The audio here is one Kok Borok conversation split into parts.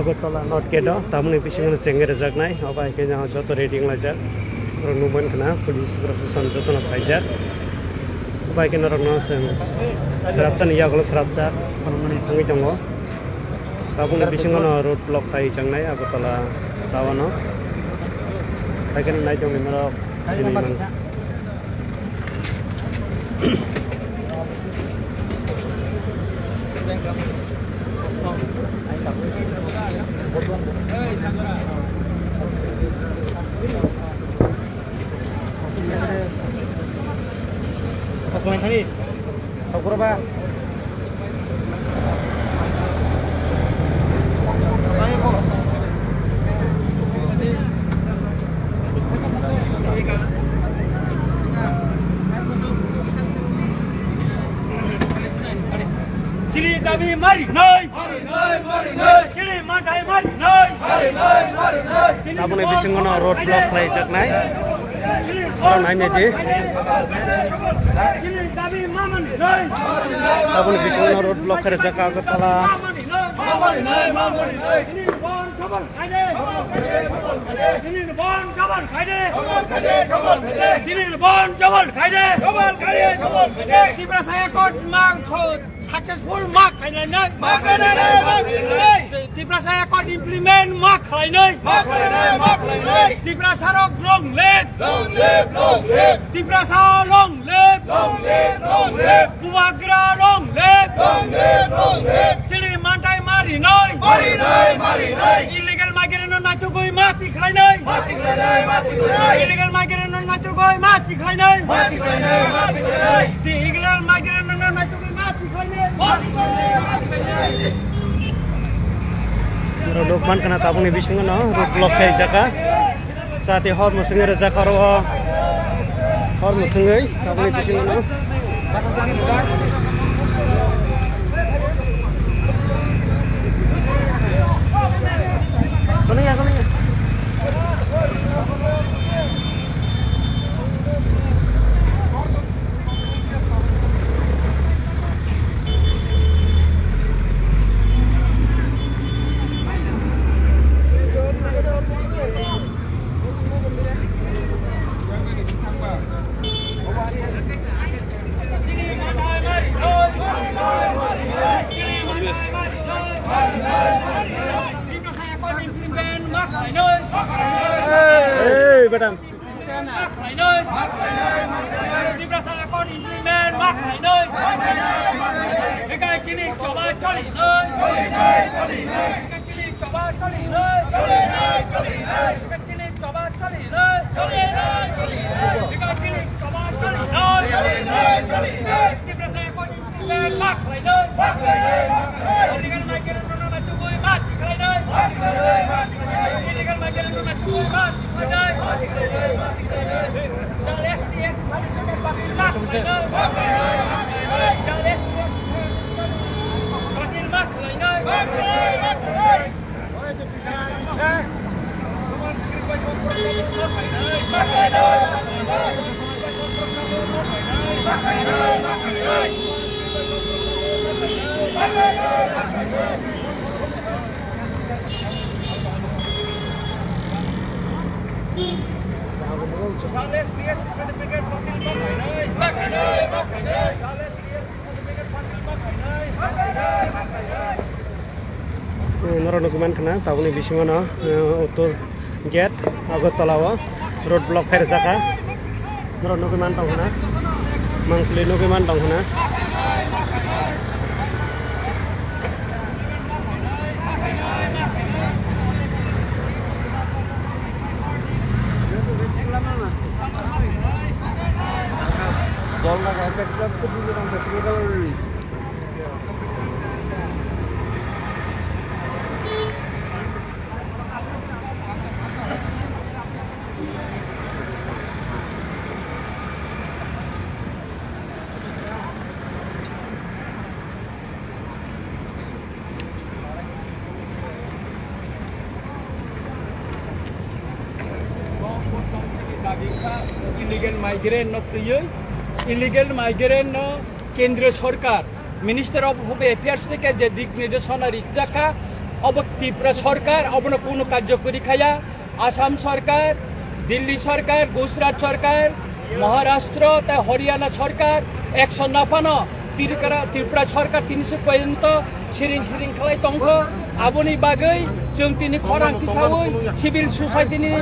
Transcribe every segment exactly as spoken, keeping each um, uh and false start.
Agartala North Gate o tamoni bisingo chengwi rwjaknai, obo hai khe joto ready wnglaijak. Norok nukmankha na police procession jotono phaijak. Obo hai khe norokno chwng swrapsani yagulo swrapsa phunukmani thangwi tongo. Tabukni bisingono road block khai changnai Agartala town o. Hai khe naitongni norok sini man. Chini dabi mari noi. Chini manthai mari noi. Tabukni bisingono road block khlaijaknai. Oro naimedi. Tabukni bisingono road block khaijak Agartala. Tiprasa Accord mang chhod. Successful ma khainai nai. Ma khainai nai, ma khainai nai. Tiprasa Accord implement ma khlainai. Ma khlainai, ma khlainai. Tiprasa rok long live. Long live, long live. Tiprasa long live. Long live, long live. Bubagra long live. Long live, long live. Chini manthai mari nai. Mari nai, mari nai. Illegal migrant no naitugwi ma tikhlainai. Ma tikhlainai, ma tikhlainai. Illegal migrant no naitugwi ma tikhlainai. Ma tikhlainai, ma tikhlainai. Illegal migrant no naitugwi ma tikhlainai. Ma tikhlainai, ma tikhlainai. Oro nukmankha na tabukni bisingo no road block khaijak. Chati hor mwswngwi rwjak oro o. Hor mwswngwi tabukni bisingo no. Kono ya, kono ya. Hey, madam. Tiprasa Accord implement ma khlainai. Bekai chini choba choli nai. Bekai chini choba choli nai. Bekai chini choba choli nai. Bekai chini choba choli nai. Tiprasa Accord implement ma khlainai. Illegal migrant no naitugwi ma tikhlainai. Illegal migrant no naitugwi ma tikhlainai. Jal S T S certificate batil ma khlainai. Jal S T S batil ma khlainai. Norok nugwi mankha na tabukni bisingo no, eh, uttor gate Agartala o road block khairokjak kha. Norok nugwi man tong khna, mangpili nugwi man tong khna. Illegal migrant no twiwi, illegal migrant no Kendriya Sorkar, Minister of Home Affairs theke je dik nirdesh rikjak kha, Obo Tripura sorkar, obono kunu karjokori khaya. Assam sorkar, Delhi sorkar, Gujarat sorkar, Maharashtra tei Haryana sorkar action naphano Tripura, Tripura sorkar tini se porjonto siring siring khlai tongkho. Aboni bagwi chwng tini khorang tisawi civil society ni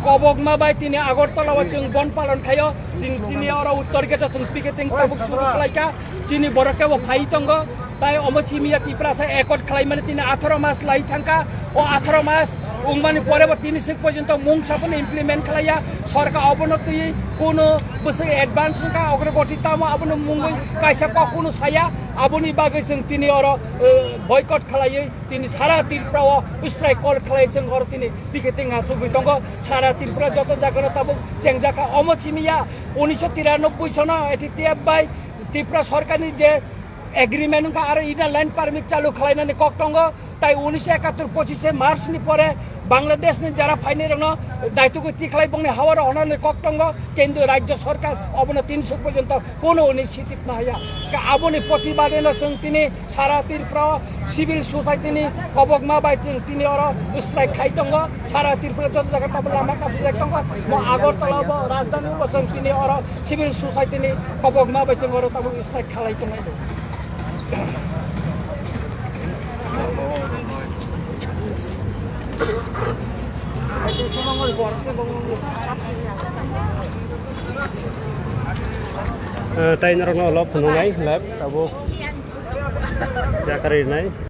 kobokma bai tini Agartala o chwng bon palon khaio. Tini, tini oro Uttar Gate o chwng picketing tabuk suru khlaikha. Chini borok kebo phai tongo. Tai omo simi ya Tiprasa accord khlaimani tini atharo mas lai thangkha. O atharo mas wngmani pore bo tini sik porjonto mungsa phano implement khlaiya. Sorkar obono twi kuno bwswk advance wngkha, ogrogoti tamo abono mungwi kaisa kok kuno saya. Aboni bagwi chwng tini oro, eh, boycott khlaiwi tini sara Tripura o strike call khlai chwng oro tini picketing ha sugwi tongo. Sara Tripura joto jagano tabuk chengjakha. Omo simi ya unisho tiranoboi sono A T T F bai Tripura sorkarni je agreement wngkha aro inner line permit chalu khlainani kok tongo. Tai unisho ekattor pochishe March ni pore Bangladesh ni jara phainai rokno daitugwi tikhlai bongni hawaro honani kok tongo. Kendriyo rajyo sorkar obono tin suk porjonto kono initiative nahaya. Ka aboni protibade no chwng tini sara Tripura o civil society ni kobokma bai chwng tini oro strike khai tongo. Sara Tripura joto jaga tabuk lama kasijak tongo. Mo Agartala bo rajdhani bo chwng tini oro civil society ni kobokma bai chwng oro tabuk strike khalai tongo. Eh, tai norokno ulo phunuknai live tabuk yakarwi rinai.